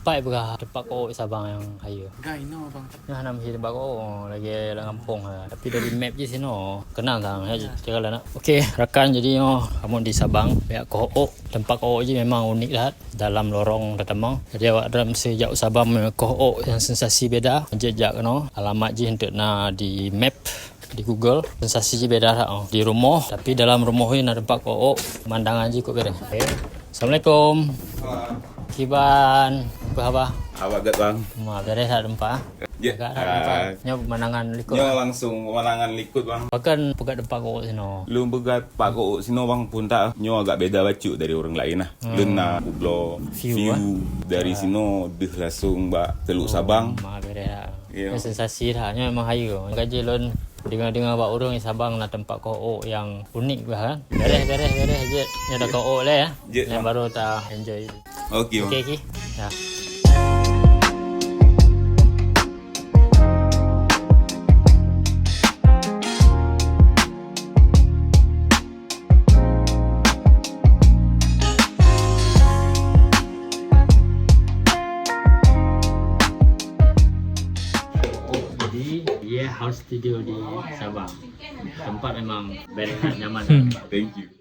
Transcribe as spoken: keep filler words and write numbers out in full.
Pat peugah teumpat ko'ok Sabang nyang hayeue? Gai inoe, Bang. Nyoe hana meuhi teumpat ko'ok, lagèe lam gampông ha. Tapi dari map jih sinoe. Keunong sang, ya, jalan nak. Oke, rakan, jadi nyoe kamoe di Sabang, pihak ko'ok. Teumpat ko'ok jih memang unik that. Dalam lorong teumang. Jadi awak droeneuh meusijak u Sabang, ko'ok nyang sensasi beda. Jeuet jak keunoe. Alamat jih enteuk na di map, di Google. Sensasi jih beda that, oh. Di rumoh, tapi dalam rumoh ni na teumpat ko'ok. Pemandangan jih kok beda. Oke. Assalamualaikum. Kiban, apa khabar? Awak gèt, Bang? Ma, beres that teumpat? Jeuet. Gèt that teumpat. Ah. Nyoe pemandangan likot. Nyoe langsung pemandangan likot, Bang. Pakon peugah teumpat ko'ok sinoe? Lôn peugah teumpat ko'ok sinoe, Bang, pun that nyoe agak beda bacut dari ureueng laén lah. Hmm. Lôn na peubloe view, view eh? Dari sinoe deuh langsung bak Teluk Sabang. Ma, beres that. Ya. Nyoe sensasi that. Nyoe memang hayeue. Makajih lôn Deungoe-deungoe bak ureueng di Sabang na teumpat ko'ok nyang unik bah kan. Beres, beres, beres, jeuet. Nyoe dah ko'ok lé ya. Jeuet, Bang. Baru ta enjoy. Oke, Bang. Oke, oke. Ya. Oh, jadi, yeah, house studio di Sabang. Tempat memang very nyaman. Hmm. Thank you.